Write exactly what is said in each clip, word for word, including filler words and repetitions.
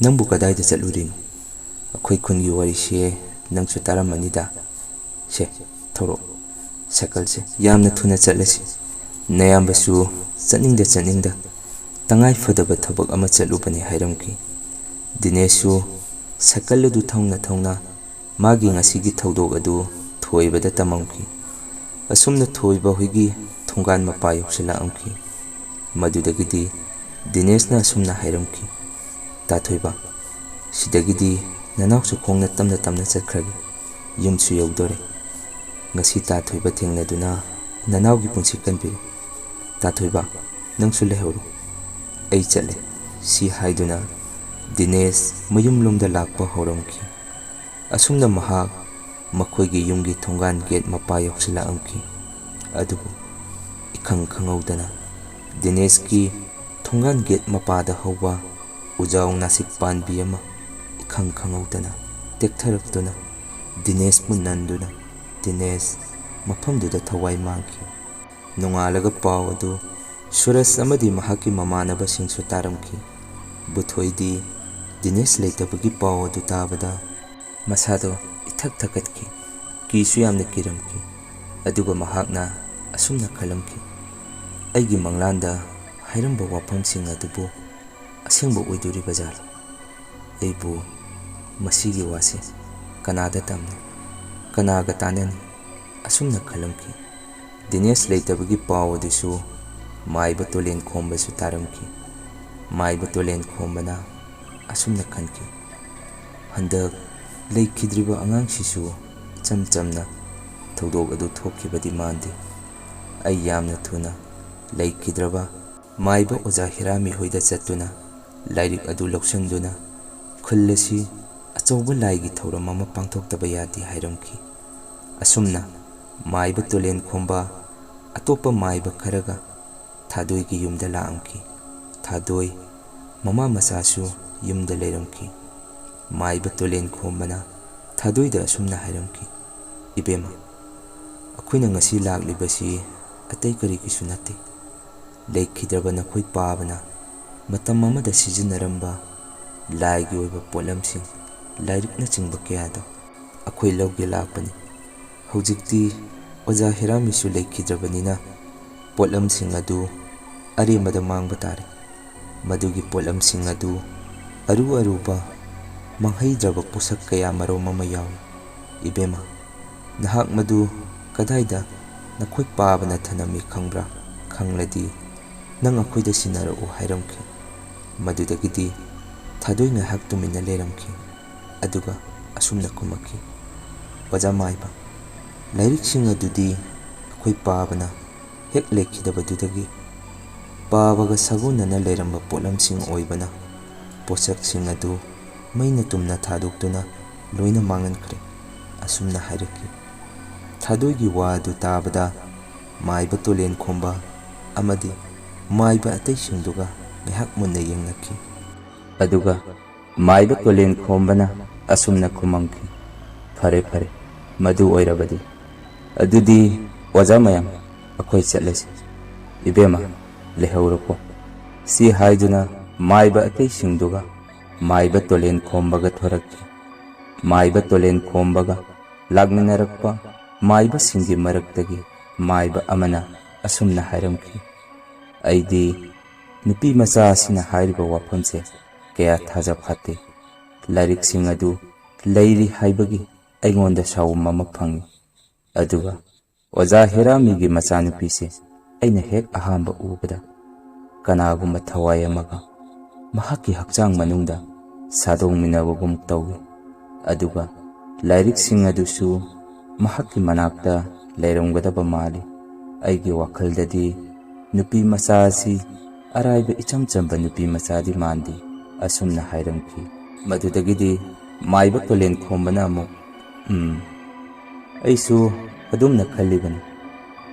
"ꯅꯪꯕꯨ ꯀꯗꯥꯏꯗ ꯆꯠꯂꯨꯔꯤꯅꯣ? ꯑꯩꯈꯣꯏ ꯈꯨꯟꯒꯤ ꯋꯥꯔꯤꯁꯦ ꯅꯪꯁꯨ ꯇꯥꯔꯝꯃꯅꯤꯗ꯫ ꯁꯦ, ꯊꯧꯔꯛꯑꯣ, ꯁꯥꯏꯀꯜꯁꯦ, ꯌꯥꯝꯅ ꯊꯨꯅ ꯆꯠꯂꯁꯤ꯫ ꯅꯌꯥꯝꯕꯁꯨ ꯆꯠꯅꯤꯡꯗ ꯆꯠꯅꯤꯡꯗ ꯇꯉꯥꯏ ꯐꯗꯕ ꯊꯕꯛ ꯑꯃ ꯆꯠꯂꯨꯕꯅꯤ" ꯍꯥꯏꯔꯝꯈꯤ꯫ ꯗꯤꯅꯦꯁꯁꯨ ꯁꯥꯏꯀꯜ ꯑꯗꯨ ꯊꯧꯅ ꯊꯧꯅ ꯃꯥꯒꯤ ꯉꯁꯤꯒꯤ ꯊꯧꯗꯣꯛ ꯑꯗꯨ ꯊꯣꯏꯕꯗ ꯇꯝꯃꯝꯈꯤ꯫ ꯑꯁꯨꯝꯅ ꯊꯣꯏꯕ ꯍꯣꯏꯒꯤ ꯊꯣꯡꯒꯥꯟ ꯃꯄꯥ ꯌꯧꯁꯤꯜꯂꯛꯑꯝꯈꯤ꯫ ꯃꯗꯨꯗꯒꯤꯗꯤ ꯗꯤꯅꯦꯁꯅ ꯑꯁꯨꯝꯅ ꯍꯥꯏꯔꯝꯈꯤ, "ꯇꯥ ꯊꯣꯏꯕ, ꯁꯤꯗꯒꯤꯗꯤ ꯅꯅꯥꯎꯁꯨ ꯈꯣꯡꯅ ꯇꯞꯅ ꯇꯞꯅ ꯆꯠꯈ꯭ꯔꯒꯦ꯫ ꯌꯨꯝꯁꯨ ꯌꯧꯗꯣꯔꯦ꯫ ꯉꯁꯤ ꯇꯥ ꯊꯣꯏꯕ ꯊꯦꯡꯅꯗꯨꯅ ꯅꯅꯥꯎꯒꯤ ꯄꯨꯟꯁꯤ ꯀꯟꯕꯤꯔꯦ꯫ ꯇꯥ ꯊꯣꯏꯕ, ꯅꯪꯁꯨ ꯂꯩꯍꯧꯔꯣ꯫ ꯑꯩ ꯆꯠꯂꯦ"꯫ ꯁꯤ ꯍꯥꯏꯗꯨꯅ ꯗꯤꯅꯦꯁ ꯃꯌꯨꯝꯂꯣꯝꯗ ꯂꯥꯛꯄ ꯍꯧꯔꯝꯈꯤ꯫ ꯑꯁꯨꯝꯅ ꯃꯍꯥꯛ ꯃꯈꯣꯏꯒꯤ ꯌꯨꯝꯒꯤ ꯊꯣꯡꯒꯥꯟ ꯒꯦꯠ ꯃꯄꯥ ꯌꯧꯁꯤꯜꯂꯛꯑꯝꯈꯤ꯫ ꯑꯗꯨꯕꯨ ꯏꯈꯪ ꯈꯪꯍꯧꯗꯅ ꯗꯤꯅꯦꯁꯀꯤ ꯊꯣꯡꯒꯥꯟ ꯒꯦꯠ ꯃꯄꯥꯗ ꯍꯧꯕ ꯎꯖꯥꯎ ꯅꯥꯁꯤꯛ ꯄꯥꯟꯕꯤ ꯑꯃ ꯏꯈꯪ ꯈꯪꯍꯧꯗꯅ ꯇꯦꯛꯊꯔꯛꯇꯨꯅ ꯗꯤꯅꯦꯁꯄꯨ ꯅꯟꯗꯨꯅ ꯗꯤꯅꯦꯁ ꯃꯐꯝꯗꯨꯗ ꯊꯋꯥꯏ ꯃꯥꯡꯈꯤ꯫ ꯅꯣꯡꯉꯥꯜꯂꯒ ꯄꯥꯎ ꯑꯗꯨ ꯁꯨꯔꯖ ꯑꯃꯗꯤ ꯃꯍꯥꯛꯀꯤ ꯃꯃꯥꯟꯅꯕꯁꯤꯡꯁꯨ ꯇꯥꯔꯝꯈꯤ꯫ ꯕꯨꯊꯣꯏꯗꯤ ꯗꯤꯅꯦꯁ ꯂꯩꯇꯕꯒꯤ ꯄꯥꯎ ꯑꯗꯨ ꯇꯥꯕꯗ ꯃꯁꯥꯗꯣ ꯏꯊꯛ ꯊꯛꯀꯠꯈꯤ꯫ ꯀꯤꯁꯨ ꯌꯥꯝꯅ ꯀꯤꯔꯝꯈꯤ꯫ ꯑꯗꯨꯒ ꯃꯍꯥꯛꯅ ꯑꯁꯨꯝꯅ ꯈꯜꯂꯝꯈꯤ, "ꯑꯩꯒꯤ ꯃꯪꯂꯥꯟꯗ ꯍꯥꯏꯔꯝꯕ ꯋꯥꯐꯝꯁꯤꯡ ꯑꯗꯨꯕꯨ ꯑꯁꯦꯡꯕ ꯑꯣꯏꯗꯣꯔꯤꯕ ꯖꯥꯠꯂꯥ? ꯑꯩꯕꯨ ꯃꯁꯤꯒꯤ ꯋꯥꯁꯦ ꯀꯅꯥꯗ ꯇꯝꯅꯤ? ꯀꯅꯥꯒ ꯇꯥꯟꯅꯅꯤ?" ꯑꯁꯨꯝꯅ ꯈꯜꯂꯝꯈꯤ꯫ ꯗꯤꯅꯦꯁ ꯂꯩꯇꯕꯒꯤ ꯄꯥꯎ ꯑꯗꯨꯁꯨ ꯃꯥꯏꯕ ꯇꯣꯂꯦꯟ ꯈꯣꯝꯕꯁꯨ ꯇꯥꯔꯝꯈꯤ꯫ ꯃꯥꯏꯕ ꯇꯣꯂꯦꯟ ꯈꯣꯝꯕꯅ ꯑꯁꯨꯝꯅ ꯈꯟꯈꯤ, "ꯍꯟꯗꯛ ꯂꯩꯈꯤꯗ꯭ꯔꯤꯕ ꯑꯉꯥꯡꯁꯤꯁꯨ ꯏꯆꯝ ꯆꯝꯅ ꯊꯧꯗꯣꯛ ꯑꯗꯨ ꯊꯣꯛꯈꯤꯕꯗꯤ ꯃꯥꯟꯗꯦ꯫ ꯑꯩ ꯌꯥꯝꯅ ꯊꯨꯅ ꯂꯩꯈꯤꯗ꯭ꯔꯕ ꯃꯥꯏꯕ ꯑꯣꯖꯥ ꯍꯤꯔꯥꯃꯤ ꯍꯣꯏꯗ ꯆꯠꯇꯨꯅ ꯂꯥꯏꯔꯤꯛ ꯑꯗꯨ ꯂꯧꯁꯤꯟꯗꯨꯅ ꯈꯨꯜ ꯑꯁꯤ ꯑꯆꯧꯕ ꯂꯥꯏꯒꯤ ꯊꯧꯔꯝ ꯑꯃ ꯄꯥꯡꯊꯣꯛꯇꯕ ꯌꯥꯗꯦ" ꯍꯥꯏꯔꯝꯈꯤ꯫ ꯑꯁꯨꯝꯅ ꯃꯥꯏꯕ ꯇꯣꯂꯦꯟ ꯈꯣꯝꯕ ꯑꯇꯣꯞꯄ ꯃꯥꯏꯕ ꯈꯔꯒ ꯊꯥꯗꯣꯏꯒꯤ ꯌꯨꯝꯗ ꯂꯥꯛꯑꯝꯈꯤ꯫ ꯊꯥꯗꯣꯏ ꯃꯃꯥ ꯃꯆꯥꯁꯨ ꯌꯨꯝꯗ ꯂꯩꯔꯝꯈꯤ꯫ ꯃꯥꯏꯕ ꯇꯣꯂꯦꯟ ꯈꯣꯝꯕꯅ ꯊꯥꯗꯣꯏꯗ ꯑꯁꯨꯝꯅ ꯍꯥꯏꯔꯝꯈꯤ, "ꯏꯕꯦꯝꯃ, ꯑꯩꯈꯣꯏꯅ ꯉꯁꯤ ꯂꯥꯛꯂꯤꯕꯁꯤ ꯑꯇꯩ ꯀꯔꯤꯒꯤꯁꯨ ꯅꯠꯇꯦ꯫ ꯂꯩꯈꯤꯗ꯭ꯔꯕ ꯅꯈꯣꯏ ꯄꯥꯕꯅ ꯃꯇꯝ ꯑꯃꯗ ꯁꯤꯖꯤꯟꯅꯔꯝꯕ ꯂꯥꯏꯒꯤ ꯑꯣꯏꯕ ꯄꯣꯠꯂꯝꯁꯤꯡ, ꯂꯥꯏꯔꯤꯛꯅꯆꯤꯡꯕ ꯀꯌꯥꯗꯣ ꯑꯩꯈꯣꯏ ꯂꯧꯒꯦ ꯂꯥꯛꯄꯅꯤ꯫ ꯍꯧꯖꯤꯛꯇꯤ ꯑꯣꯖꯥ ꯍꯦꯔꯥꯃꯤꯁꯨ ꯂꯩꯈꯤꯗ꯭ꯔꯕꯅꯤꯅ ꯄꯣꯠꯂꯝꯁꯤꯡ ꯑꯗꯨ ꯑꯔꯦꯝꯕꯗ ꯃꯥꯡꯕ ꯇꯥꯔꯦ꯫ ꯃꯗꯨꯒꯤ ꯄꯣꯠꯂꯝꯁꯤꯡ ꯑꯗꯨ ꯑꯔꯨ ꯑꯔꯨꯕ, ꯃꯥꯡꯍꯩꯗ꯭ꯔꯕ ꯄꯣꯠꯁꯛ ꯀꯌꯥ ꯃꯔꯨꯝ ꯑꯃ ꯌꯥꯎꯏ꯫ ꯏꯕꯦꯝꯃ, ꯅꯍꯥꯛ ꯃꯗꯨ ꯀꯗꯥꯏꯗ ꯅꯈꯣꯏ ꯄꯥꯕꯅ ꯊꯅꯝꯃꯤ ꯈꯪꯕ꯭ꯔꯥ? ꯈꯪꯂꯗꯤ ꯅꯪ ꯑꯩꯈꯣꯏꯗ ꯁꯤꯟꯅꯔꯛꯎ ꯍꯥꯏꯔꯝꯈꯤ꯫ ꯃꯗꯨꯗꯒꯤꯗꯤ ꯊꯥꯗꯣꯏ ꯉꯥꯏꯍꯥꯛ ꯇꯨꯃꯤꯟꯅ ꯂꯩꯔꯝꯈꯤ꯫ ꯑꯗꯨꯒ ꯑꯁꯨꯝꯅ ꯈꯨꯝꯃꯛꯈꯤ, ꯑꯣꯖꯥ ꯃꯥꯏꯕ, ꯂꯥꯏꯔꯤꯛꯁꯤꯡ ꯑꯗꯨꯗꯤ ꯑꯩꯈꯣꯏ ꯄꯥꯕꯅ ꯍꯦꯛ ꯂꯩꯈꯤꯗꯕꯗꯨꯗꯒꯤ ꯄꯥꯕꯒ ꯁꯥꯒꯣꯟꯅꯅ ꯂꯩꯔꯝꯕ ꯄꯣꯠꯂꯝꯁꯤꯡ ꯑꯣꯏꯕꯅ ꯄꯣꯠꯁꯛꯁꯤꯡ ꯑꯗꯨ ꯃꯩꯅ ꯇꯨꯝꯅ ꯊꯥꯗꯣꯛꯇꯨꯅ ꯂꯣꯏꯅ ꯃꯥꯡꯍꯟꯈ꯭ꯔꯦ꯫ ꯑꯁꯨꯝꯅ ꯍꯥꯏꯔꯛꯈꯤ꯫ ꯊꯥꯗꯣꯏꯒꯤ ꯋꯥ ꯑꯗꯨ ꯇꯥꯕꯗ ꯃꯥꯏꯕ ꯇꯣꯂꯦꯟ ꯈꯣꯝꯕ ꯑꯃꯗꯤ ꯃꯥꯏꯕ ꯑꯇꯩꯁꯤꯡꯗꯨꯒ ꯉꯥꯏꯍꯥꯛ ꯃꯨꯟꯅ ꯌꯦꯡꯅꯈꯤ꯫ ꯑꯗꯨꯒ ꯃꯥꯏꯕ ꯇꯣꯂꯦꯟ ꯈꯣꯝꯕꯅ ꯑꯁꯨꯝꯅ ꯈꯨꯝꯃꯝꯈꯤ, ꯐꯔꯦ, ꯐꯔꯦ, ꯃꯗꯨ ꯑꯣꯏꯔꯕꯗꯤ꯫ ꯑꯗꯨꯗꯤ ꯑꯣꯖꯥ ꯃꯌꯥꯝ, ꯑꯩꯈꯣꯏ ꯆꯠꯂꯁꯤ꯫ ꯏꯕꯦꯝꯃ, ꯂꯩꯍꯧꯔꯣꯀꯣ꯫ ꯁꯤ ꯍꯥꯏꯗꯨꯅ ꯃꯥꯏꯕ ꯑꯇꯩꯁꯤꯡꯗꯨꯒ ꯃꯥꯏꯕ ꯇꯣꯂꯦꯟ ꯈꯣꯝꯕꯒ ꯊꯣꯔꯛꯈꯤ꯫ ꯃꯥꯏꯕ ꯇꯣꯂꯦꯟ ꯈꯣꯝꯕꯒ ꯂꯥꯛꯃꯤꯟꯅꯔꯛꯄ ꯃꯥꯏꯕꯁꯤꯡꯒꯤ ꯃꯔꯛꯇꯒꯤ ꯃꯥꯏꯕ ꯑꯃꯅ ꯑꯁꯨꯝꯅ ꯍꯥꯏꯔꯝꯈꯤ, ꯑꯩꯗꯤ ꯅꯨꯄꯤ ꯃꯆꯥ ꯑꯁꯤꯅ ꯍꯥꯏꯔꯤꯕ ꯋꯥꯐꯝꯁꯦ ꯀꯌꯥ ꯊꯥꯖ ꯐꯠꯇꯦ꯫ ꯂꯥꯏꯔꯤꯛꯁꯤꯡ ꯑꯗꯨ ꯂꯩꯔꯤ ꯍꯥꯏꯕꯒꯤ ꯑꯩꯉꯣꯟꯗ ꯁꯥꯎꯝ ꯑꯃ ꯐꯪꯏ꯫ ꯑꯗꯨꯒ ꯑꯣꯖꯥ ꯍꯦꯔꯥꯃꯤꯒꯤ ꯃꯆꯥꯅꯨꯄꯤꯁꯦ ꯑꯩꯅ ꯍꯦꯛ ꯑꯍꯥꯟꯕ ꯎꯕꯗ ꯀꯅꯥꯒꯨꯝꯕ ꯊꯋꯥꯏ ꯑꯃꯒ ꯃꯍꯥꯛꯀꯤ ꯍꯛꯆꯥꯡ ꯃꯅꯨꯡꯗ ꯁꯥꯗꯣꯡꯃꯤꯟꯅꯕꯒꯨꯝ ꯇꯧꯏ꯫ ꯑꯗꯨꯒ ꯂꯥꯏꯔꯤꯛꯁꯤꯡ ꯑꯗꯨꯁꯨ ꯃꯍꯥꯛꯀꯤ ꯃꯅꯥꯛꯇ ꯂꯩꯔꯝꯒꯗꯕ ꯃꯥꯜꯂꯤ꯫ ꯑꯩꯒꯤ ꯋꯥꯈꯜꯗꯗꯤ ꯅꯨꯄꯤ ꯃꯆꯥ ꯑꯁꯤ ꯑꯔꯥꯏꯕ ꯏꯆꯝ ꯆꯝꯕ ꯅꯨꯄꯤ ꯃꯆꯥꯗꯤ ꯃꯥꯟꯗꯦ, ꯑꯁꯨꯝꯅ ꯍꯥꯏꯔꯝꯈꯤ꯫ ꯃꯗꯨꯗꯒꯤꯗꯤ ꯃꯥꯏꯕ ꯇꯣꯂꯦꯟ ꯈꯣꯝꯕꯅ ꯑꯃꯨꯛ, "ꯎꯝ, ꯑꯩꯁꯨ ꯑꯗꯨꯝꯅ ꯈꯜꯂꯤꯕꯅꯤ꯫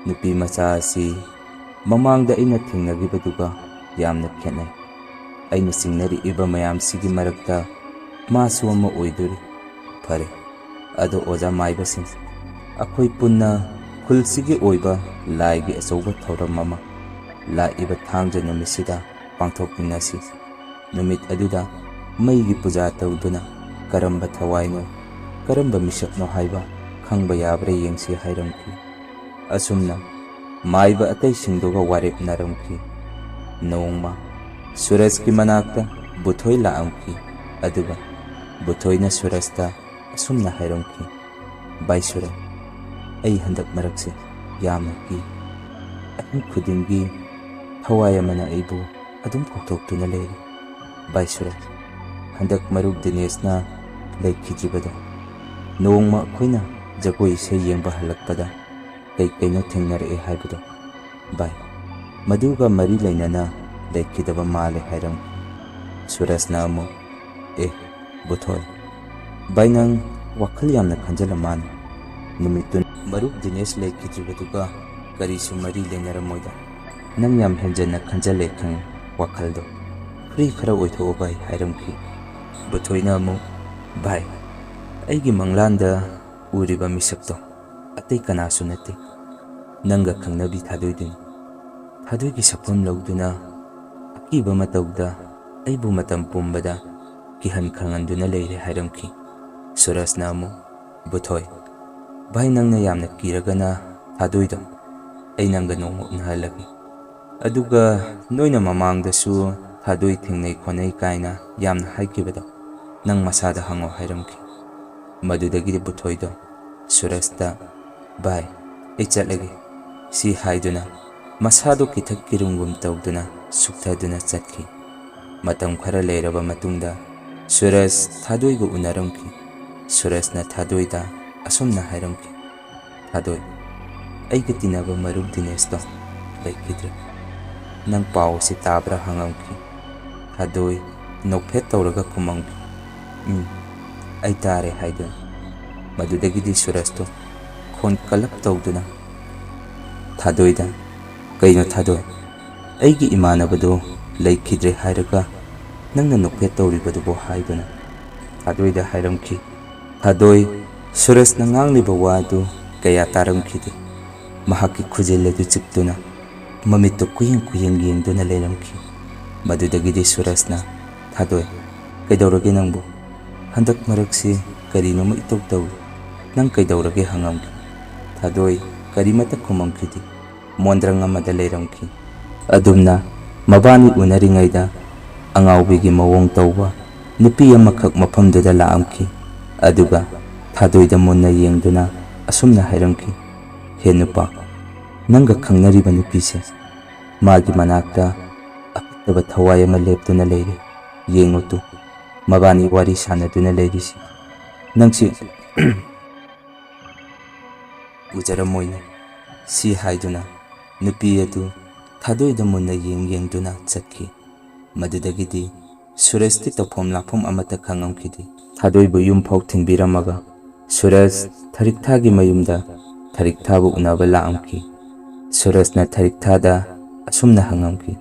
ꯅꯨꯄꯤ ꯃꯆꯥ ꯑꯁꯤ ꯃꯃꯥꯡꯗ ꯑꯩꯅ ꯊꯦꯡꯅꯈꯤꯕꯗꯨꯒ ꯌꯥꯝꯅ ꯈꯦꯠꯅꯩ꯫ ꯑꯩꯅ ꯆꯤꯡꯅꯔꯛꯏꯕ ꯃꯌꯥꯝꯁꯤꯒꯤ ꯃꯔꯛꯇ ꯃꯥꯁꯨ ꯑꯃ ꯑꯣꯏꯗꯣꯔꯤ꯫ ꯐꯔꯦ, ꯑꯗꯣ ꯑꯣꯖꯥ ꯃꯥꯏꯕꯁꯤꯡ, ꯑꯩꯈꯣꯏ ꯄꯨꯟꯅ ꯈꯨꯜꯁꯤꯒꯤ ꯑꯣꯏꯕ ꯂꯥꯏꯒꯤ ꯑꯆꯧꯕ ꯊꯧꯔꯝ ꯑꯃ ꯂꯥꯛꯏꯕ ꯊꯥꯡꯖ ꯅꯨꯃꯤꯠꯁꯤꯗ ꯄꯥꯡꯊꯣꯛꯃꯤꯟꯅꯁꯤ꯫ ꯅꯨꯃꯤꯠ ꯑꯗꯨꯗ ꯃꯩꯒꯤ ꯄꯨꯖꯥ ꯇꯧꯗꯨꯅ ꯀꯔꯝꯕ ꯊꯋꯥꯏꯅꯣ, ꯀꯔꯝꯕ ꯃꯤꯁꯛꯅꯣ ꯍꯥꯏꯕ ꯈꯪꯕ ꯌꯥꯕ꯭ꯔꯥ ꯌꯦꯡꯁꯤ ꯍꯥꯏꯔꯝꯈꯤ꯫ ꯑꯁꯨꯝꯅ ꯃꯥꯏꯕ ꯑꯇꯩꯁꯤꯡꯗꯨꯒ ꯋꯥꯔꯦꯞꯅꯔꯝꯈꯤ꯫ ꯅꯣꯡꯃ ꯁꯨꯔꯖꯀꯤ ꯃꯅꯥꯛꯇ ꯕꯨꯊꯣꯏ ꯂꯥꯛꯑꯝꯈꯤ꯫ ꯑꯗꯨꯒ ꯕꯨꯊꯣꯏꯅ ꯁꯨꯔꯖꯇ ꯑꯁꯨꯝꯅ ꯍꯥꯏꯔꯝꯈꯤ, "ꯚꯥꯏ ꯁꯨꯔꯖ, ꯑꯩ ꯍꯟꯗꯛ ꯃꯔꯛꯁꯦ ꯌꯥꯝꯅ ꯀꯤ꯫ ꯑꯍꯤꯡ ꯈꯨꯗꯤꯡꯒꯤ ꯊꯋꯥꯏ ꯑꯃꯅ ꯑꯩꯕꯨ ꯑꯗꯨꯝ ꯀꯧꯊꯣꯛꯇꯨꯅ ꯂꯩꯔꯤ꯫ ꯚꯥꯏ ꯁꯨꯔꯖ, ꯍꯟꯗꯛ ꯃꯔꯨꯞ ꯗꯤꯅꯦꯁꯅ ꯂꯩꯈꯤꯗ꯭ꯔꯤꯕꯗꯣ, ꯅꯣꯡꯃ ꯑꯩꯈꯣꯏꯅ ꯖꯒꯣꯏ ꯏꯁꯩ ꯌꯦꯡꯕ ꯍꯜꯂꯛꯄꯗ ꯀꯩ ꯀꯩꯅꯣ ꯊꯦꯡꯅꯔꯛꯑꯦ ꯍꯥꯏꯕꯗꯣ, ꯚꯥꯏ, ꯃꯗꯨꯒ ꯃꯔꯤ ꯂꯩꯅꯅ ꯂꯩꯈꯤꯗꯕ ꯃꯥꯜꯂꯦ" ꯍꯥꯏꯔꯝꯈꯤ꯫ ꯁꯨꯔꯖꯅ ꯑꯃꯨꯛ, "ꯑꯦ, ꯕꯨꯊꯣꯏ, ꯚꯥꯏ, ꯅꯪ ꯋꯥꯈꯜ ꯌꯥꯝꯅ ꯈꯟꯖꯜꯂ ꯃꯥꯜꯂꯦ꯫ ꯅꯨꯃꯤꯠꯇꯨ ꯃꯔꯨꯞ ꯗꯤꯅꯦꯁ ꯂꯩꯈꯤꯗ꯭ꯔꯤꯕꯗꯨꯒ ꯀꯔꯤꯁꯨ ꯃꯔꯤ ꯂꯩꯅꯔꯝꯃꯣꯏꯗ꯫ ꯅꯪ ꯌꯥꯝ ꯍꯦꯟꯖꯟꯅ ꯈꯟꯖꯜꯂꯦ ꯈꯪꯉꯤ꯫ ꯋꯥꯈꯜꯗꯣ ꯐ꯭ꯔꯤ ꯈꯔ ꯑꯣꯏꯊꯣꯛꯑꯣ ꯚꯥꯏ" ꯍꯥꯏꯔꯝꯈꯤ꯫ ꯕꯨꯊꯣꯏꯅ ꯑꯃꯨꯛ, "ꯚꯥꯏ, ꯑꯩꯒꯤ ꯃꯪꯂꯥꯟꯗ ꯎꯔꯤꯕ ꯃꯤꯁꯛꯇꯣ ꯑꯇꯩ ꯀꯅꯥꯁꯨ ꯅꯠꯇꯦ, ꯅꯪꯒ ꯈꯪꯅꯕꯤ ꯊꯥꯗꯣꯏꯗꯨꯅꯤ꯫ ꯊꯥꯗꯣꯏꯒꯤ ꯁꯛꯐꯝ ꯂꯧꯗꯨꯅ ꯑꯀꯤꯕ ꯃꯇꯧꯗ ꯑꯩꯕꯨ ꯃꯇꯝ ꯄꯨꯝꯕꯗ ꯀꯤꯍꯟ ꯈꯪꯍꯟꯗꯨꯅ ꯂꯩꯔꯦ" ꯍꯥꯏꯔꯝꯈꯤ꯫ ꯁꯨꯔꯖꯅ ꯑꯃꯨꯛ, "ꯕꯨꯊꯣꯏ, ꯚꯥꯏ, ꯅꯪꯅ ꯌꯥꯝꯅ ꯀꯤꯔꯒꯅ ꯊꯥꯗꯣꯏꯗꯣ ꯑꯩ ꯅꯪꯒ ꯅꯣꯡꯃ ꯎꯅꯍꯜꯂꯒꯦ꯫ ꯑꯗꯨꯒ ꯅꯣꯏꯅ ꯃꯃꯥꯡꯗꯁꯨ ꯊꯥꯗꯣꯏ ꯊꯦꯡꯅꯩ ꯈꯣꯠꯅꯩ ꯀꯥꯏꯅ ꯌꯥꯝꯅ ꯍꯥꯏꯈꯤꯕꯗꯣ ꯅꯪ ꯃꯁꯥꯗ ꯍꯪꯉꯣ" ꯍꯥꯏꯔꯝꯈꯤ꯫ ꯃꯗꯨꯗꯒꯤꯗꯤ ꯕꯨꯊꯣꯏꯗꯣ ꯁꯨꯔꯖꯇ, "ꯚꯥꯏ, ꯑꯩ ꯆꯠꯂꯒꯦ" ꯁꯤ ꯍꯥꯏꯗꯨꯅ ꯃꯁꯥꯗꯨ ꯀꯤꯊꯛ ꯀꯤꯔꯨꯝꯒꯨꯝ ꯇꯧꯗꯨꯅ ꯁꯨꯛꯊꯗꯨꯅ ꯆꯠꯈꯤ꯫ ꯃꯇꯝ ꯈꯔ ꯂꯩꯔꯕ ꯃꯇꯨꯡꯗ ꯁꯨꯔꯖ ꯊꯥꯗꯣꯏꯒ ꯎꯅꯔꯝꯈꯤ꯫ ꯁꯨꯔꯖꯅ ꯊꯥꯗꯣꯏꯗ ꯑꯁꯨꯝꯅ ꯍꯥꯏꯔꯝꯈꯤ, "ꯊꯥꯗꯣꯏ, ꯑꯩꯒ ꯇꯤꯟꯅꯕ ꯃꯔꯨꯞ ꯗꯤꯅꯦꯁꯇꯣ ꯂꯩꯈꯤꯗ꯭ꯔꯦ꯫ ꯅꯪ ꯄꯥꯎ ꯑꯁꯤ ꯇꯥꯕ꯭ꯔꯥ?" ꯍꯪꯉꯝꯈꯤ꯫ ꯊꯥꯗꯣꯏ ꯅꯣꯛꯐꯦꯠ ꯇꯧꯔꯒ ꯈꯨꯝꯃꯝꯈꯤ, "ꯎꯝ, ꯑꯩ ꯇꯥꯔꯦ" ꯍꯥꯏꯗꯨꯅ꯫ ꯃꯗꯨꯗꯒꯤꯗꯤ ꯁꯨꯔꯖꯇꯣ ꯈꯣꯟ ꯀꯜꯂꯞ ꯇꯧꯗꯨꯅ ꯊꯥꯗꯣꯏꯗ, "ꯀꯩꯅꯣ ꯊꯥꯗꯣꯏ, ꯑꯩꯒꯤ ꯏꯃꯥꯟꯅꯕꯗꯣ ꯂꯩꯈꯤꯗ꯭ꯔꯦ ꯍꯥꯏꯔꯒ ꯅꯪꯅ ꯅꯣꯛꯐꯦꯠ ꯇꯧꯔꯤꯕꯗꯨꯕꯣ?" ꯍꯥꯏꯗꯨꯅ ꯊꯥꯗꯣꯏꯗ ꯍꯥꯏꯔꯝꯈꯤ꯫ ꯊꯥꯗꯣꯏ, ꯁꯨꯔꯖꯅ ꯉꯥꯡꯂꯤꯕ ꯋꯥꯗꯨ ꯀꯌꯥ ꯇꯥꯔꯝꯈꯤꯗꯦ꯫ ꯃꯍꯥꯛꯀꯤ ꯈꯨꯖꯤꯜ ꯑꯗꯨ ꯆꯤꯛꯇꯨꯅ ꯃꯃꯤꯠꯇꯨ ꯀꯨꯌꯦꯡ ꯀꯨꯌꯦꯡ ꯌꯦꯡꯗꯨꯅ ꯂꯩꯔꯝꯈꯤ꯫ ꯃꯗꯨꯗꯒꯤꯗꯤ ꯁꯨꯔꯖꯅ, "ꯊꯥꯗꯣꯏ, "ꯀꯩꯗꯧꯔꯒꯦ ꯅꯪꯕꯨ? ꯍꯟꯗꯛ ꯃꯔꯛꯁꯤ ꯀꯔꯤꯅꯣꯃ ꯏꯇꯧ ꯇꯧꯏ꯫ ꯅꯪ ꯀꯩꯗꯧꯔꯒꯦ?" ꯍꯪꯉꯝꯈꯤ꯫ ꯊꯥꯗꯣꯏ ꯀꯔꯤꯃꯠꯇ ꯈꯨꯝꯃꯝꯈꯤꯗꯦ꯫ ꯃꯣꯟꯗ꯭ꯔꯪ ꯑꯃꯗ ꯂꯩꯔꯝꯈꯤ꯫ ꯑꯗꯨꯝꯅ ꯃꯕꯥꯅꯤ ꯎꯅꯔꯤꯉꯩꯗ ꯑꯉꯥꯎꯕꯤꯒꯤ ꯃꯑꯣꯡ ꯇꯧꯕ ꯅꯨꯄꯤ ꯑꯃꯈꯛ ꯃꯐꯝꯗꯨꯗ ꯂꯥꯛꯑꯝꯈꯤ꯫ ꯑꯗꯨꯒ ꯊꯥꯗꯣꯏꯗ ꯃꯨꯟꯅ ꯌꯦꯡꯗꯨꯅ ꯑꯁꯨꯝꯅ ꯍꯥꯏꯔꯝꯈꯤ, "ꯍꯦ ꯅꯨꯄꯥ, ꯅꯪꯒ ꯈꯪꯅꯔꯤꯕ ꯅꯨꯄꯤꯁꯦ, ꯃꯥꯒꯤ ꯃꯅꯥꯛꯇ ꯑꯐꯠꯇꯕ ꯊꯋꯥꯏ ꯑꯃ ꯂꯦꯞꯇꯨꯅ ꯂꯩꯔꯦ꯫ ꯌꯦꯡꯉꯨ ꯇꯨ, ꯃꯕꯥꯅꯤ ꯋꯥꯔꯤ ꯁꯥꯟꯅꯗꯨꯅ ꯂꯩꯔꯤꯁꯤ꯫ ꯅꯪꯁꯤ ꯎꯖꯔꯝꯃꯣꯏꯅꯦ"꯫ ꯁꯤ ꯍꯥꯏꯗꯨꯅ ꯅꯨꯄꯤ ꯑꯗꯨ ꯊꯥꯗꯣꯏꯗ ꯃꯨꯟꯅ ꯌꯦꯡ ꯌꯦꯡꯗꯨꯅ ꯆꯠꯈꯤ꯫ ꯃꯗꯨꯗꯒꯤꯗꯤ ꯁꯨꯔꯖꯇꯤ ꯇꯧꯐꯝ ꯂꯥꯛꯐꯝ ꯑꯃꯠꯇ ꯈꯪꯉꯝꯈꯤꯗꯦ꯫ ꯊꯥꯗꯣꯏꯕꯨ ꯌꯨꯝ ꯐꯥꯎ ꯊꯤꯟꯕꯤꯔꯝꯃꯒ ꯁꯨꯔꯖ ꯊꯔꯤꯛꯊꯥꯒꯤ ꯃꯌꯨꯝꯗ ꯊꯔꯤꯛꯊꯥꯕꯨ ꯎꯅꯕ ꯂꯥꯛꯑꯝꯈꯤ꯫ ꯁꯨꯔꯖꯅ ꯊꯔꯤꯛꯊꯥꯗ ꯑꯁꯨꯝꯅ ꯍꯪꯉꯝꯈꯤ,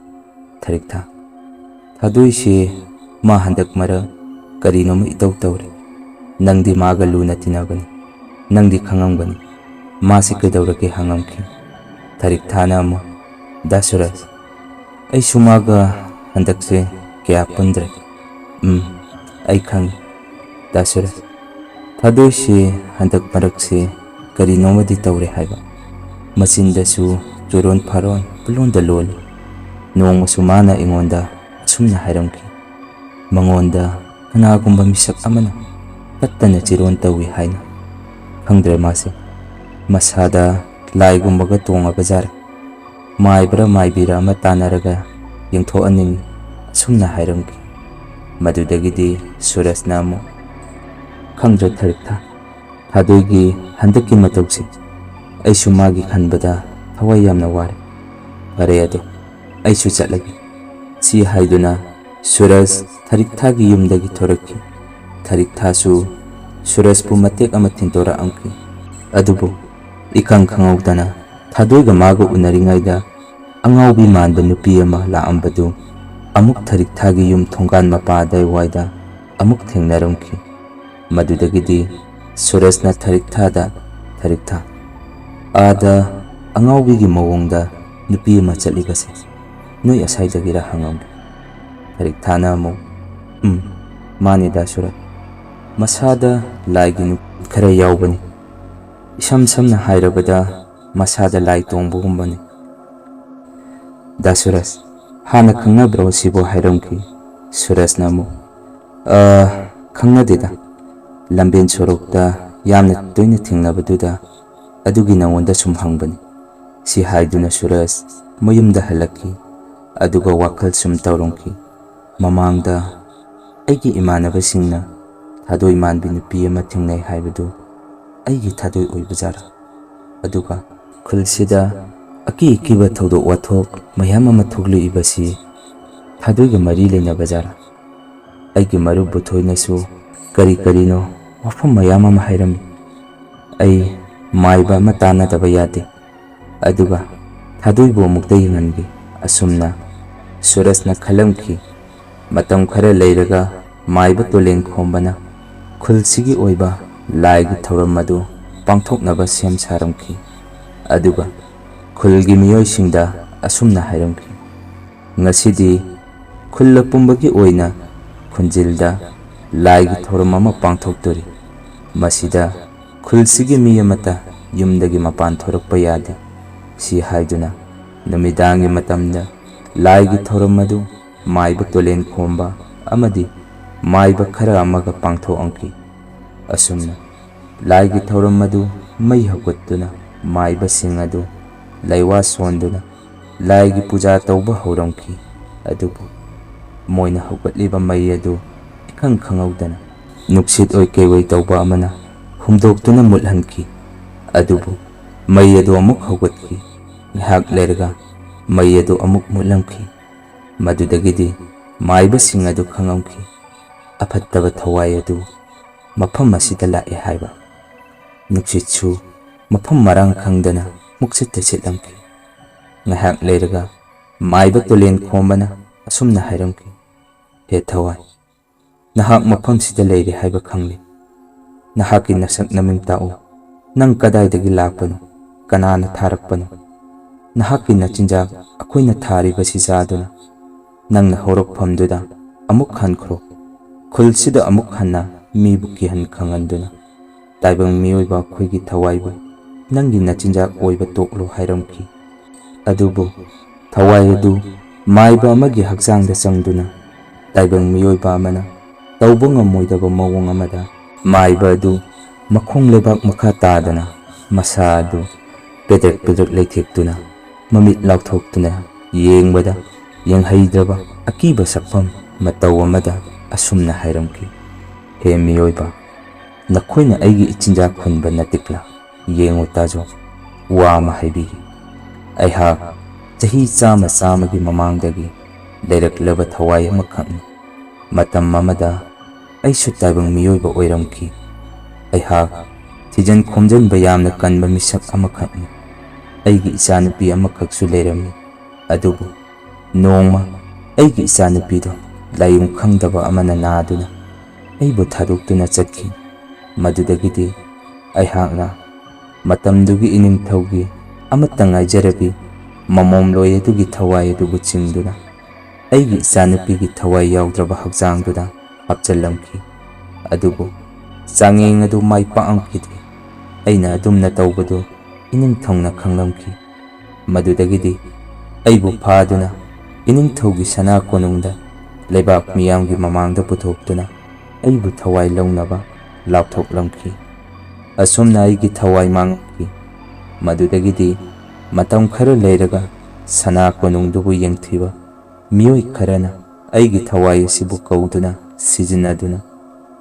"ꯊꯔꯤꯛꯊꯥ, ꯊꯥꯗꯣꯏꯁꯦ ꯃꯥ ꯍꯟꯗꯛ ꯃꯔꯛ ꯀꯔꯤꯅꯣꯃ ꯏꯇꯧ ꯇꯧꯔꯦ꯫ ꯅꯪꯗꯤ ꯃꯥꯒ ꯂꯨꯅ ꯇꯤꯟꯅꯕꯅꯤ, ꯅꯪꯗꯤ ꯈꯪꯉꯝꯒꯅꯤ꯫ ꯃꯥꯁꯤ ꯀꯩꯗꯧꯔꯒꯦ?" ꯍꯪꯉꯝꯈꯤ꯫ ꯊꯔꯤꯛꯊꯥꯅ ꯑꯃꯨꯛ, "ꯗꯥ ꯁꯨꯔꯖ, ꯑꯩꯁꯨ ꯃꯥꯒ ꯍꯟꯗꯛꯁꯦ ꯀꯌꯥ ꯄꯨꯟꯗ꯭ꯔꯦ꯫ ꯎꯝ, ꯑꯩ ꯈꯪꯉꯤ, ꯗꯥ ꯁꯨꯔꯖ꯫ ꯊꯥꯗꯣꯏꯁꯤ ꯍꯟꯗꯛ ꯃꯔꯛꯁꯤ ꯀꯔꯤꯅꯣꯃꯗꯤ ꯇꯧꯔꯦ ꯍꯥꯏꯕ꯫ ꯃꯆꯤꯟꯗꯁꯨ ꯆꯨꯔꯣꯟ ꯐꯥꯔꯣꯟ ꯄꯨꯂꯣꯟꯗ ꯂꯣꯜꯂꯤ꯫ ꯅꯣꯡꯃꯁꯨ ꯃꯥꯅ ꯑꯩꯉꯣꯟꯗ ꯑꯁꯨꯝꯅ ꯍꯥꯏꯔꯝꯈꯤ, ꯃꯉꯣꯟꯗ ꯀꯅꯥꯒꯨꯝꯕ ꯃꯤꯁꯛ ꯑꯃꯅ ꯇꯠꯇꯅ ꯆꯤꯔꯣꯟ ꯇꯧꯏ ꯍꯥꯏꯅ꯫ ꯈꯪꯗ꯭ꯔꯦ ꯃꯥꯁꯦ ꯃꯁꯥꯗ ꯂꯥꯏꯒꯨꯝꯕꯒ ꯇꯣꯡꯉꯕ ꯖꯥꯠꯔ꯫ ꯃꯥꯏꯕ꯭ꯔꯥ ꯃꯥꯏꯕꯤꯔꯥ ꯑꯃ ꯇꯥꯟꯅꯔꯒ ꯌꯦꯡꯊꯣꯛꯍꯟꯅꯤꯡꯏ", ꯑꯁꯨꯝꯅ ꯍꯥꯏꯔꯝꯈꯤ꯫ ꯃꯗꯨꯗꯒꯤꯗꯤ ꯁꯨꯔꯖꯅ ꯑꯃꯨꯛ, "ꯈꯪꯗ꯭ꯔꯦ ꯊꯔꯤꯛꯊꯥ, ꯊꯥꯗꯣꯏꯒꯤ ꯍꯟꯗꯛꯀꯤ ꯃꯇꯧꯁꯦ꯫ ꯑꯩꯁꯨ ꯃꯥꯒꯤ ꯈꯟꯕꯗ ꯊꯋꯥꯏ ꯌꯥꯝꯅ ꯋꯥꯔꯦ꯫ ꯐꯔꯦ ꯑꯗꯣ, ꯑꯩꯁꯨ ꯆꯠꯂꯒꯦ"꯫ ꯁꯤ ꯍꯥꯏꯗꯨꯅ ꯁꯨꯔꯖ ꯊꯔꯤꯛꯊꯥꯒꯤ ꯌꯨꯝꯗꯒꯤ ꯊꯣꯔꯛꯈꯤ꯫ ꯊꯔꯤꯛꯊꯥꯁꯨ ꯁꯨꯔꯖꯄꯨ ꯃꯇꯦꯛ ꯑꯃ ꯊꯤꯟꯗꯣꯔꯛꯑꯝꯈꯤ꯫ ꯑꯗꯨꯕꯨ ꯏꯈꯪ ꯈꯪꯍꯧꯗꯅ ꯊꯥꯗꯣꯏꯒ ꯃꯥꯒ ꯎꯅꯔꯤꯉꯩꯗ ꯑꯉꯥꯎꯕꯤ ꯃꯥꯟꯕ ꯅꯨꯄꯤ ꯑꯃ ꯂꯥꯛꯑꯝꯕꯗꯨ ꯑꯃꯨꯛ ꯊꯔꯤꯛꯊꯥꯒꯤ ꯌꯨꯝ ꯊꯣꯡꯒꯥꯟ ꯃꯄꯥ ꯑꯗꯥꯏꯋꯥꯏꯗ ꯑꯃꯨꯛ ꯊꯦꯡꯅꯔꯝꯈꯤ꯫ ꯃꯗꯨꯗꯒꯤꯗꯤ ꯁꯨꯔꯖꯅ ꯊꯔꯤꯛꯊꯥꯗ, "ꯊꯔꯤꯛꯊꯥ, ꯑꯥꯗ ꯑꯉꯥꯎꯕꯤꯒꯤ ꯃꯑꯣꯡꯗ ꯅꯨꯄꯤ ꯑꯃ ꯆꯠꯂꯤꯕꯁꯦ ꯅꯣꯏ ꯑꯁꯥꯏꯗꯒꯤꯔ?" ꯍꯪꯉꯝꯃꯤ꯫ ꯊꯔꯤꯛꯊꯥꯅ ꯑꯃꯨꯛ, "ꯎꯝ, "ꯃꯥꯅꯤꯗ ꯁꯨꯔꯖ, ꯃꯁꯥꯗ ꯂꯥꯏꯒꯤ ꯅꯨꯡꯁꯤꯠ ꯈꯔ ꯌꯥꯎꯕꯅꯤ꯫ ꯏꯁꯝ ꯁꯝꯅ ꯍꯥꯏꯔꯕꯗ ꯃꯁꯥꯗ ꯂꯥꯏ ꯇꯣꯡꯕꯒꯨꯝꯕꯅꯤ"꯫ "ꯗꯥ ꯁꯨꯔꯖ, ꯍꯥꯟꯅ ꯈꯪꯅꯕ꯭ꯔꯣ?" ꯁꯤꯕꯨ ꯍꯥꯏꯔꯝꯈꯤ꯫ ꯁꯨꯔꯖꯅ ꯑꯃꯨꯛ, "ꯑ, ꯈꯪꯅꯗꯦꯗ꯫ ꯂꯝꯕꯦꯟ ꯁꯣꯔꯣꯛꯇ ꯌꯥꯝꯅ ꯇꯣꯏꯅ ꯊꯦꯡꯅꯕꯗꯨꯗ ꯑꯗꯨꯒꯤ ꯅꯉꯣꯟꯗ ꯁꯨꯝ ꯍꯪꯕꯅꯤ"꯫ ꯁꯤ ꯍꯥꯏꯗꯨꯅ ꯁꯨꯔꯖ ꯃꯌꯨꯝꯗ ꯍꯜꯂꯛꯈꯤ꯫ ꯑꯗꯨꯒ ꯋꯥꯈꯜ ꯁꯨꯝ ꯇꯧꯔꯝꯈꯤ, "ꯃꯃꯥꯡꯗ ꯑꯩꯒꯤ ꯏꯃꯥꯟꯅꯕꯁꯤꯡꯅ ꯊꯥꯗꯣꯏ ꯃꯥꯟꯕꯤ ꯅꯨꯄꯤ ꯑꯃ ꯊꯦꯡꯅꯩ ꯍꯥꯏꯕꯗꯨ ꯑꯩꯒꯤ ꯊꯥꯗꯣꯏ ꯑꯣꯏꯕꯖꯥꯔꯥ? ꯑꯗꯨꯒ ꯈꯨꯜꯁꯤꯗ ꯑꯀꯤ ꯑꯀꯤꯕ ꯊꯧꯗꯣꯛ ꯋꯥꯊꯣꯛ ꯃꯌꯥꯝ ꯑꯃ ꯊꯣꯛꯂꯛꯏꯕꯁꯤ ꯊꯥꯗꯣꯏꯒ ꯃꯔꯤ ꯂꯩꯅꯕꯖꯥꯔꯥ? ꯑꯩꯒꯤ ꯃꯔꯨꯞ ꯕꯨꯊꯣꯏꯅꯁꯨ ꯀꯔꯤ ꯀꯔꯤꯅꯣ ꯋꯥꯐꯝ ꯃꯌꯥꯝ ꯑꯃ ꯍꯥꯏꯔꯝꯃꯤ꯫ ꯑꯩ ꯃꯥꯏꯕ ꯑꯃ ꯇꯥꯟꯅꯗꯕ ꯌꯥꯗꯦ꯫ ꯑꯗꯨꯒ ꯊꯥꯗꯣꯏꯕꯨ ꯑꯃꯨꯛꯇ ꯌꯦꯡꯍꯟꯒꯦ"꯫ ꯑꯁꯨꯝꯅ ꯁꯨꯔꯖꯅ ꯈꯜꯂꯝꯈꯤ꯫ ꯃꯇꯝ ꯈꯔ ꯂꯩꯔꯒ ꯃꯥꯏꯕ ꯇꯣꯂꯦꯟ ꯈꯣꯝꯕꯅ ꯈꯨꯜꯁꯤꯒꯤ ꯑꯣꯏꯕ ꯂꯥꯏꯒꯤ ꯊꯧꯔꯝ ꯑꯗꯨ ꯄꯥꯡꯊꯣꯛꯅꯕ ꯁꯦꯝ ꯁꯥꯔꯝꯈꯤ꯫ ꯑꯗꯨꯒ ꯈꯨꯜꯒꯤ ꯃꯤꯑꯣꯏꯁꯤꯡꯗ ꯑꯁꯨꯝꯅ ꯍꯥꯏꯔꯝꯈꯤ, "ꯉꯁꯤꯗꯤ ꯈꯨꯜ ꯑꯄꯨꯝꯕꯒꯤ ꯑꯣꯏꯅ ꯈꯨꯟꯖꯤꯜꯗ ꯂꯥꯏꯒꯤ ꯊꯧꯔꯝ ꯑꯃ ꯄꯥꯡꯊꯣꯛꯇꯣꯔꯤ꯫ ꯃꯁꯤꯗ ꯈꯨꯜꯁꯤꯒꯤ ꯃꯤ ꯑꯃꯠꯇ ꯌꯨꯝꯗꯒꯤ ꯃꯄꯥꯟ ꯊꯣꯔꯛꯄ ꯌꯥꯗꯦ"꯫ ꯁꯤ ꯍꯥꯏꯗꯨꯅ ꯅꯨꯃꯤꯗꯥꯡꯒꯤ ꯃꯇꯝꯗ ꯂꯥꯏꯒꯤ ꯊꯧꯔꯝ ꯑꯗꯨ ꯃꯥꯏꯕ ꯇꯣꯂꯦꯟ ꯈꯣꯝꯕ ꯑꯃꯗꯤ ꯃꯥꯏꯕ ꯈꯔ ꯑꯃꯒ ꯄꯥꯡꯊꯣꯛꯑꯝꯈꯤ꯫ ꯑꯁꯨꯝꯅ ꯂꯥꯏꯒꯤ ꯊꯧꯔꯝ ꯑꯗꯨ ꯃꯩ ꯍꯧꯒꯠꯇꯨꯅ ꯃꯥꯏꯕꯁꯤꯡ ꯑꯗꯨ ꯂꯩꯋꯥ ꯁꯣꯟꯗꯨꯅ ꯂꯥꯏꯒꯤ ꯄꯨꯖꯥ ꯇꯧꯕ ꯍꯧꯔꯝꯈꯤ꯫ ꯑꯗꯨꯕꯨ ꯃꯣꯏꯅ ꯍꯧꯒꯠꯂꯤꯕ ꯃꯩ ꯑꯗꯨ ꯏꯈꯪ ꯈꯪꯍꯧꯗꯅ ꯅꯨꯡꯁꯤꯠ ꯑꯣꯏ ꯀꯩꯑꯣꯏ ꯇꯧꯕ ꯑꯃꯅ ꯍꯨꯝꯗꯣꯛꯇꯨꯅ ꯃꯨꯠꯍꯟꯈꯤ꯫ ꯑꯗꯨꯕꯨ ꯃꯩ ꯑꯗꯨ ꯑꯃꯨꯛ ꯍꯧꯒꯠꯈꯤ꯫ ꯉꯥꯏꯍꯥꯛ ꯂꯩꯔꯒ ꯃꯩ ꯑꯗꯨ ꯑꯃꯨꯛ ꯃꯨꯠꯂꯝꯈꯤ꯫ ꯃꯗꯨꯗꯒꯤꯗꯤ ꯃꯥꯏꯕꯁꯤꯡ ꯑꯗꯨ ꯈꯪꯉꯝꯈꯤ, ꯑꯐꯠꯇꯕ ꯊꯋꯥꯏ ꯑꯗꯨ ꯃꯐꯝ ꯑꯁꯤꯗ ꯂꯥꯛꯑꯦ ꯍꯥꯏꯕ꯫ ꯅꯨꯡꯁꯤꯠꯁꯨ ꯃꯐꯝ ꯃꯔꯥꯡ ꯈꯪꯗꯅ ꯃꯨꯛꯁꯤꯠꯇ ꯁꯤꯠꯂꯝꯈꯤ꯫ ꯉꯥꯏꯍꯥꯛ ꯂꯩꯔꯒ ꯃꯥꯏꯕ ꯇꯨꯂꯦꯟ ꯈꯣꯝꯕꯅ ꯑꯁꯨꯝꯅ ꯍꯥꯏꯔꯝꯈꯤ, "ꯍꯦ ꯊꯋꯥꯏ, ꯅꯍꯥꯛ ꯃꯐꯝꯁꯤꯗ ꯂꯩꯔꯦ ꯍꯥꯏꯕ ꯈꯪꯂꯦ꯫ ꯅꯍꯥꯛꯀꯤ ꯅꯁꯛ ꯅꯃꯤꯡ ꯇꯥꯛꯎ꯫ ꯅꯪ ꯀꯗꯥꯏꯗꯒꯤ ꯂꯥꯛꯄꯅꯣ? ꯀꯅꯥꯅ ꯊꯥꯔꯛꯄꯅꯣ? ꯅꯍꯥꯛꯀꯤ ꯅꯆꯤꯟꯖꯥꯛ ꯑꯩꯈꯣꯏꯅ ꯊꯥꯔꯤꯕꯁꯤ ꯆꯥꯗꯨꯅ ꯅꯪꯅ ꯍꯧꯔꯛꯐꯝꯗꯨꯗ ꯑꯃꯨꯛ ꯍꯟꯈ꯭ꯔꯣ"꯫ ꯈꯨꯜꯁꯤꯗ ꯑꯃꯨꯛ ꯍꯟꯅ ꯃꯤꯕꯨ ꯀꯤꯍꯟ ꯈꯪꯍꯟꯗꯨꯅ ꯇꯥꯏꯕꯪ ꯃꯤꯑꯣꯏꯕ ꯑꯩꯈꯣꯏꯒꯤ ꯊꯋꯥꯏꯕꯨ ꯅꯪꯒꯤ ꯅꯆꯤꯟꯖꯥꯛ ꯑꯣꯏꯕ ꯇꯣꯛꯂꯣ ꯍꯥꯏꯔꯝꯈꯤ꯫ ꯑꯗꯨꯕꯨ ꯊꯋꯥꯏ ꯑꯗꯨ ꯃꯥꯏꯕ ꯑꯃꯒꯤ ꯍꯛꯆꯥꯡꯗ ꯆꯪꯗꯨꯅ ꯇꯥꯏꯕꯪ ꯃꯤꯑꯣꯏꯕ ꯑꯃꯅ ꯇꯧꯕ ꯉꯝꯃꯣꯏꯗꯕ ꯃꯑꯣꯡ ꯑꯃꯗ ꯃꯥꯏꯕ ꯑꯗꯨ ꯃꯈꯣꯡ ꯂꯩꯕꯥꯛ ꯃꯈꯥ ꯇꯥꯗꯅ ꯃꯁꯥ ꯑꯗꯨ ꯄꯦꯗ꯭ꯔꯛ ꯄꯦꯗ꯭ꯔꯛ ꯂꯩꯊꯦꯛꯇꯨꯅ ꯃꯃꯤꯠ ꯂꯥꯎꯊꯣꯛꯇꯨꯅ ꯌꯦꯡꯕꯗ ꯌꯦꯡꯍꯩꯗ꯭ꯔꯕ ꯑꯀꯤꯕ ꯁꯛꯐꯝ ꯃꯇꯧ ꯑꯃꯗ ꯑꯁꯨꯝꯅ ꯍꯥꯏꯔꯝꯈꯤ, "ꯍꯦ ꯃꯤꯑꯣꯏꯕ, ꯅꯈꯣꯏꯅ ꯑꯩꯒꯤ ꯏꯆꯤꯟꯖꯥꯛ ꯍꯨꯟꯕ ꯅꯠꯇꯤꯛꯂꯥ? ꯌꯦꯡꯉꯨ ꯇꯥꯖꯧ, ꯋꯥ ꯑꯃ ꯍꯥꯏꯕꯤꯒꯦ꯫ ꯑꯩꯍꯥꯛ ꯆꯍꯤ ꯆꯥꯝꯃ ꯆꯥꯝꯃꯒꯤ ꯃꯃꯥꯡꯗꯒꯤ ꯂꯩꯔꯛꯂꯕ ꯊꯋꯥꯏ ꯑꯃꯈꯛꯅꯤ꯫ ꯃꯇꯝ ꯑꯃꯗ ꯑꯩꯁꯨ ꯇꯥꯏꯕꯪ ꯃꯤꯑꯣꯏꯕ ꯑꯣꯏꯔꯝꯈꯤ꯫ ꯑꯩꯍꯥꯛ ꯊꯤꯖꯤꯟ ꯈꯣꯝꯖꯤꯟꯕ ꯌꯥꯝꯅ ꯀꯟꯕ ꯃꯤꯁꯛ ꯑꯃꯈꯛꯅꯤ꯫ ꯑꯩꯒꯤ ꯏꯆꯥꯅꯨꯄꯤ ꯑꯃꯈꯛꯁꯨ ꯂꯩꯔꯝꯃꯤ꯫ ꯑꯗꯨꯕꯨ ꯅꯣꯡꯃ ꯑꯩꯒꯤ ꯏꯆꯥꯅꯨꯄꯤꯗꯨ ꯂꯥꯏꯑꯣꯡ ꯈꯪꯗꯕ ꯑꯃꯅ ꯅꯥꯗꯨꯅ ꯑꯩꯕꯨ ꯊꯥꯗꯣꯛꯇꯨꯅ ꯆꯠꯈꯤ꯫ ꯃꯗꯨꯗꯒꯤꯗꯤ ꯑꯩꯍꯥꯛꯅ ꯃꯇꯝꯗꯨꯒꯤ ꯏꯅꯤꯡꯊꯧꯒꯤ ꯑꯃꯠꯇ ꯉꯥꯏꯖꯔꯕꯤ ꯃꯃꯣꯝꯂꯣꯏ ꯑꯗꯨꯒꯤ ꯊꯋꯥꯏ ꯑꯗꯨꯕꯨ ꯆꯤꯡꯗꯨꯅ ꯑꯩꯒꯤ ꯏꯆꯥꯅꯨꯄꯤꯒꯤ ꯊꯋꯥꯏ ꯌꯥꯎꯗ꯭ꯔꯕ ꯍꯛꯆꯥꯡꯗꯨꯗ ꯍꯥꯞꯆꯤꯜꯂꯝꯈꯤ꯫ ꯑꯗꯨꯕꯨ ꯆꯥꯡꯌꯦꯡ ꯑꯗꯨ ꯃꯥꯏ ꯄꯥꯛꯂꯝꯈꯤꯗꯦ꯫ ꯑꯩꯅ ꯑꯗꯨꯝꯅ ꯇꯧꯕꯗꯨ ꯏꯅꯤꯡꯊꯧꯅ ꯈꯪꯂꯝꯈꯤ꯫ ꯃꯗꯨꯗꯒꯤꯗꯤ ꯑꯩꯕꯨ ꯐꯥꯗꯨꯅ ꯏꯅꯤꯡꯊꯧꯒꯤ ꯁꯅꯥ ꯀꯣꯅꯨꯡꯗ ꯂꯩꯕꯥꯛ ꯃꯤꯌꯥꯝꯒꯤ ꯃꯃꯥꯡꯗ ꯄꯨꯊꯣꯛꯇꯨꯅ ꯑꯩꯕꯨ ꯊꯋꯥꯏ ꯂꯧꯅꯕ ꯂꯥꯎꯊꯣꯛꯂꯝꯈꯤ꯫ ꯑꯁꯨꯝꯅ ꯑꯩꯒꯤ ꯊꯋꯥꯏ ꯃꯥꯡꯂꯝꯈꯤ꯫ ꯃꯗꯨꯗꯒꯤꯗꯤ ꯃꯇꯝ ꯈꯔ ꯂꯩꯔꯒ ꯁꯅꯥ ꯀꯣꯅꯨꯡꯗꯨꯕꯨ ꯌꯦꯡꯊꯤꯕ ꯃꯤꯑꯣꯏ ꯈꯔꯅ ꯑꯩꯒꯤ ꯊꯋꯥꯏ ꯑꯁꯤꯕꯨ ꯀꯧꯗꯨꯅ ꯁꯤꯖꯤꯟꯅꯗꯨꯅ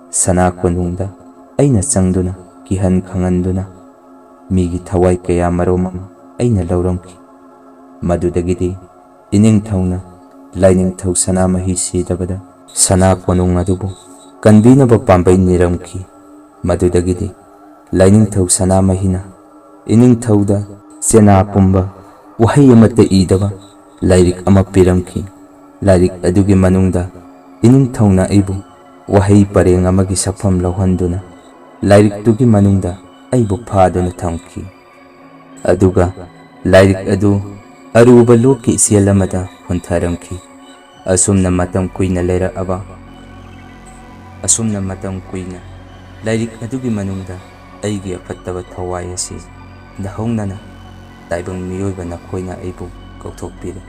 ꯁꯅꯥ ꯀꯣꯅꯨꯡꯗ ꯑꯩꯅ ꯆꯪꯗꯨꯅ ꯀꯤꯍꯟ ꯈꯪꯍꯟꯗꯨꯅ ꯃꯤꯒꯤ ꯊꯋꯥꯏ ꯀꯌꯥ ꯃꯔꯨꯝ ꯑꯃ ꯑꯩꯅ ꯂꯧꯔꯝꯈꯤ꯫ ꯃꯗꯨꯗꯒꯤꯗꯤ ꯏꯅꯤꯡꯊꯧꯅ ꯂꯥꯏꯅꯤꯡꯊꯧ ꯁꯅꯥꯃꯍꯤ ꯁꯤꯗꯕꯗ ꯁꯅꯥ ꯀꯣꯅꯨꯡ ꯑꯗꯨꯕꯨ ꯀꯟꯕꯤꯅꯕ ꯄꯥꯝꯕꯩ ꯅꯤꯔꯝꯈꯤ꯫ ꯃꯗꯨꯗꯒꯤꯗꯤ ꯂꯥꯏꯅꯤꯡꯊꯧ ꯁꯅꯥꯃꯍꯤꯅ ꯏꯅꯤꯡꯊꯧꯗ ꯆꯦꯅꯥ ꯄꯨꯝꯕ ꯋꯥꯍꯩ ꯑꯃꯠꯇ ꯏꯗꯕ ꯂꯥꯏꯔꯤꯛ ꯑꯃ ꯄꯤꯔꯝꯈꯤ꯫ ꯂꯥꯏꯔꯤꯛ ꯑꯗꯨꯒꯤ ꯃꯅꯨꯡꯗ ꯏꯅꯤꯡꯊꯧꯅ ꯑꯩꯕꯨ ꯋꯥꯍꯩ ꯄꯔꯦꯡ ꯑꯃꯒꯤ ꯁꯛꯐꯝ ꯂꯧꯍꯟꯗꯨꯅ ꯂꯥꯏꯔꯤꯛꯇꯨꯒꯤ ꯃꯅꯨꯡꯗ ꯑꯩꯕꯨ ꯐꯥꯗꯨꯅ ꯊꯝꯈꯤ꯫ ꯑꯗꯨꯒ ꯂꯥꯏꯔꯤꯛ ꯑꯗꯨ ꯑꯔꯨꯕ ꯂꯣꯛꯀꯤ ꯏꯆꯦꯜ ꯑꯃꯗ ꯍꯨꯟꯊꯔꯝꯈꯤ꯫ ꯑꯁꯨꯝꯅ ꯃꯇꯝ ꯀꯨꯏꯅ ꯂꯩꯔꯛꯑꯕ ꯑꯁꯨꯝꯅ ꯃꯇꯝ ꯀꯨꯏꯅ ꯂꯥꯏꯔꯤꯛ ꯑꯗꯨꯒꯤ ꯃꯅꯨꯡꯗ ꯑꯩꯒꯤ ꯑꯐꯠꯇꯕ ꯊꯋꯥꯏ ꯑꯁꯤ ꯍꯟꯊꯍꯧꯅꯅ ꯇꯥꯏꯕꯪ ꯃꯤꯑꯣꯏꯕ ꯅꯈꯣꯏꯅ ꯑꯩꯕꯨ ꯀꯧꯊꯣꯛꯄꯤꯔꯦ꯫